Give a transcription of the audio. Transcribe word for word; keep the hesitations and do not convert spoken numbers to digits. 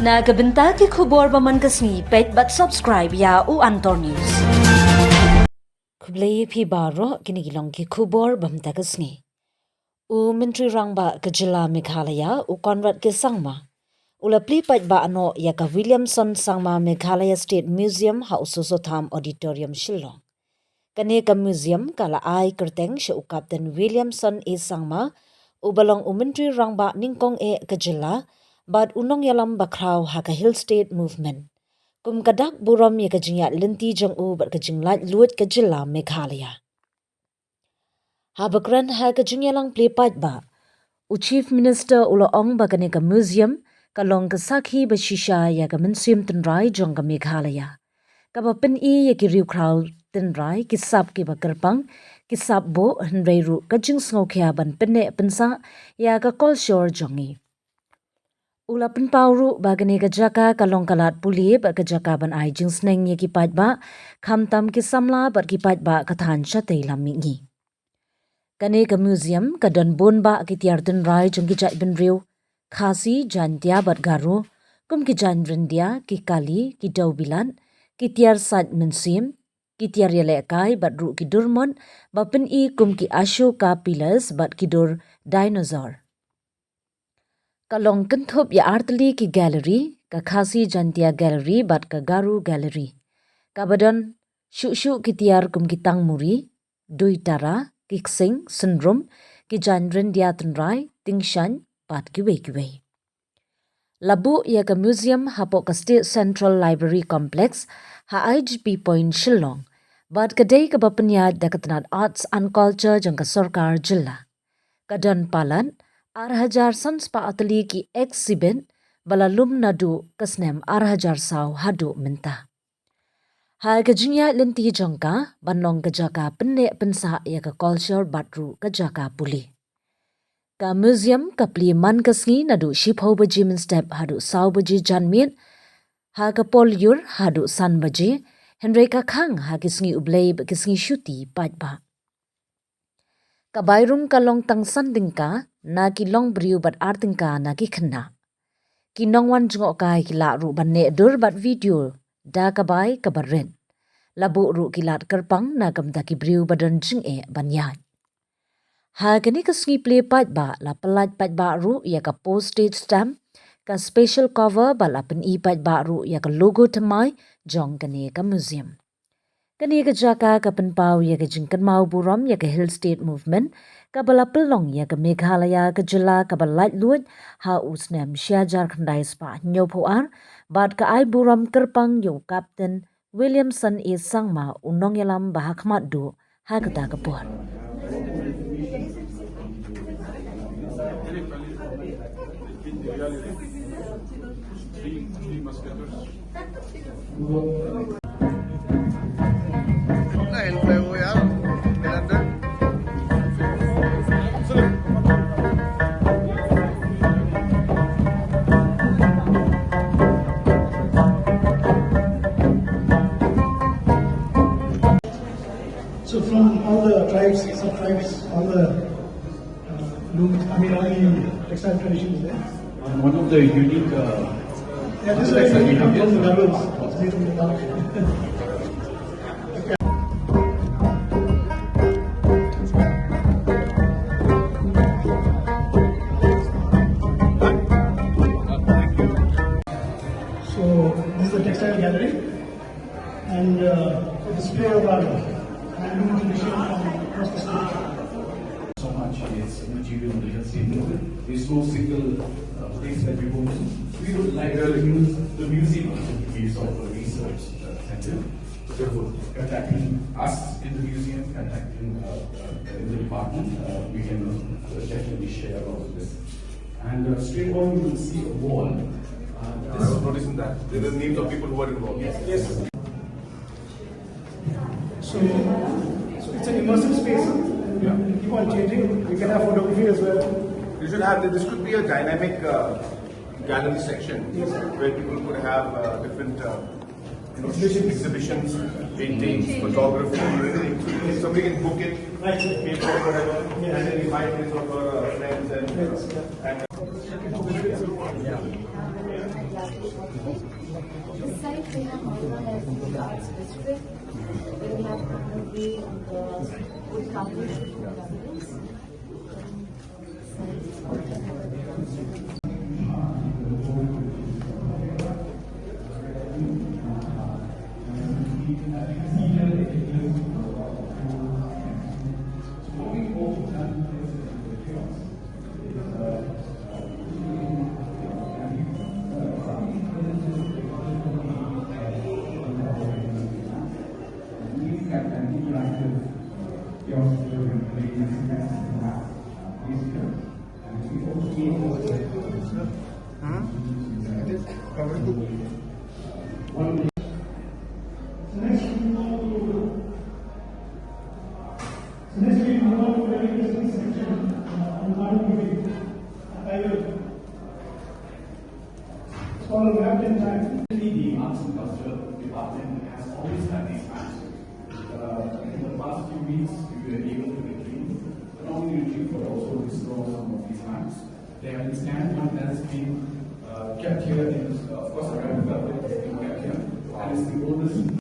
Na ka bynta ki khubor ba man ka sngi, peit bad subscribe ïa U Antor News. Khublei phi baroh, kine ki long ki khubor ba mynta ka sngi. U Myntri Rangbah ka jylla Meghalaya, u Conrad K Sangma, u la plie paidbah noh ïa ka Williamson Sangma Meghalaya State Museum ha u Soso Tham Auditorium Shillong. Kane ka museum ka la ai kyrteng sha u Captain Williamson A Sangma, uba long u Myntri Rangbah nyngkong eh ka jylla, bad u nongïalam bakhraw ha ka Hill State Movement, kum ka dak burom ïa ka jingïaid lynti jong u bad ka jinglaitluid ka jylla Meghalaya. Haba kren ha ka jingïalang plie paidbah, u Chief Minister u la ong ba kane ka museum ka long ka sakhi ba shisha ïa ka mynsiem tynrai jong ka Meghalaya, kaba pyni ïa ki riewkhraw tynrai, ki sap kiba kyrpang, ki sap buh, hynrei ruh ka jingsngewkhia ban pynneh pynsah ïa ka kolshor jong ngi. U la pynpaw ruh ba kane ka jaka ka long ka lad pule bad ka jaka ban ai jingsneng ïa ki paidbah, khamtam ki samla bad ki paidbah ka thaiñ shatei lam mihngi. Kane ka museum ka don bun bah ki tiar tynrai jong ki jaitbynriew Khasi, Jaintia bad Garo, kum ki jaiñ ryndia, ki kali, ki dewbilat, ki tiar sait mynsiem, ki tiar ïalehkai bad ruh ki dur mot ba pyni kum ki Ashoka pillars bad ki dur dinosaur. Ka long kynthup ïa artylli ki gallery, ka Khasi Jaintia Gallery bad ka Garo Gallery, kaba don shuh shuh ki tiar kum ki tangmuri, duitara, ki ksing, synrum, ki jaiñ ryndia tynrai, tyngshaiñ, bad kiwei kiwei. La buh ïa ka museum hapoh ka State Central Library Complex ha I G P Point Shillong, bad ka dei kaba pynïaid da ka tnat Arts and Culture jong ka sorkar jylla. Ka don palat ar hajar san spah artylli ki exhibit ba la lum naduh ka snem ar hajar saw haduh mynta. Ha ka jingïaid lynti jong ka, ban long ka jaka pynneh pynsah ïa ka kolshor bad ruh ka jaka pule. Ka museum ka plie man ka sngi naduh shiphew baje mynstep haduh saw baje janmiet, ha ka por lyiur haduh san baje, hynrei ka khang ha ki sngi U Blei bad ki sngi shuti paidbah. Ka bai rung ka long tang san tyngka na ki longbriew bad ar tyngka na ki khynnah. Ki nongwan jngohkai ki lah ruh ban neh dur bad video da ka bai kaba rit. La buh ruh ki lad kyrpang na ka bynta ki briew ba don jingeh ban ïaid. Ha kane ka sngi plie paidbah, la pyllait paidbah ruh ïa ka postage stamp, ka special cover bad la pyni paidbah ruh ïa ka logo thymmai jong kane ka museum. Kane ka jaka ka pynpaw ïa ka jingkynmaw burom ïa ka Hill State Movement, kaba la pynlong ïa ka Meghalaya ka jylla kaba laitluid ha u snem shi hajar khyndai spah hynñiewphew ar, bad ka ai burom kyrpang ïa u Captain Williamson A Sangma, u nongïalam ba hakhmat duh ha kata ka por. So from all the tribes, sub-tribes, all the uh, loom, I mean, all the textile traditions there. And one of the unique, uh, yeah, this is aspects that we actually come have from the is Gabas. It's made from the Gabas. So, this is the textile gallery and uh, a display of our handloom tradition from across the state. So much, it's material on the Hill State Movement. There's no single uh, place that we go to. We would like to use the museum as a place of a research uh, center. Beautiful. Contacting us in the museum, contacting uh, uh, in the department, uh, we can uh, definitely share all of this. And uh, straight on, you will see a wall. Uh, I was noticing that. There are names of people who are involved. Yes. So, so it's an immersive space. Yeah. Keep on changing. We can have photography as well. You should have, this could be a dynamic uh, gallery section, yes, where people could have uh, different uh, you know, exhibitions, paintings, photography, anything. Somebody can book it, right, pay for it, whatever, yes, and then invite his or her uh, friends and, uh, and. This side we have Maulana Health and Arts District, where we have Pranavdi and the wood carving. So next we move on to the interesting section, uh, on garden giving. I will follow wrapped in time. The Arts and Culture Department has always had these hands. Uh, in the past few weeks, we were able to retrieve not only retrieve but also restore some of these hands. They have been scanned. One has been uh, kept here. In, uh, of course, a replica of it has been kept here, and it's the oldest